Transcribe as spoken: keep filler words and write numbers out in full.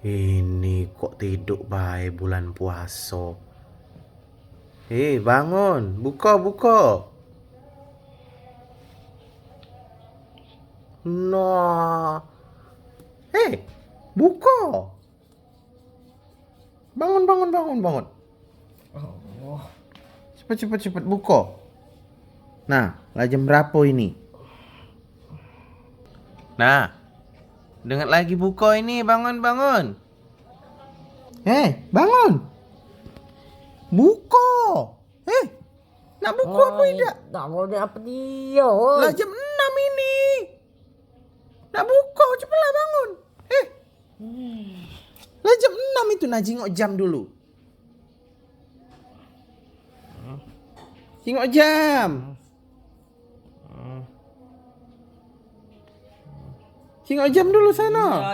Ini kok tiduk bae bulan puaso. Eh, bangun, buka, buka. Nah. Eh, buka. Bangun, bangun, bangun, bangun. Allah. Cepet, cepet, cepet, buka. Nah, lah jam berapo ini? Nah, denget lagi buka ini, bangun, bangun. Eh, bangun. Buka. Eh, nak buka apo idak? Tak boleh apo dia, oi. Lah jam enam ini. Nak buka, cepetlah bangun. Eh. Lah jam enam itu, nah, jingok jam dulu. Jingok jam. Jingok jam dulu sana.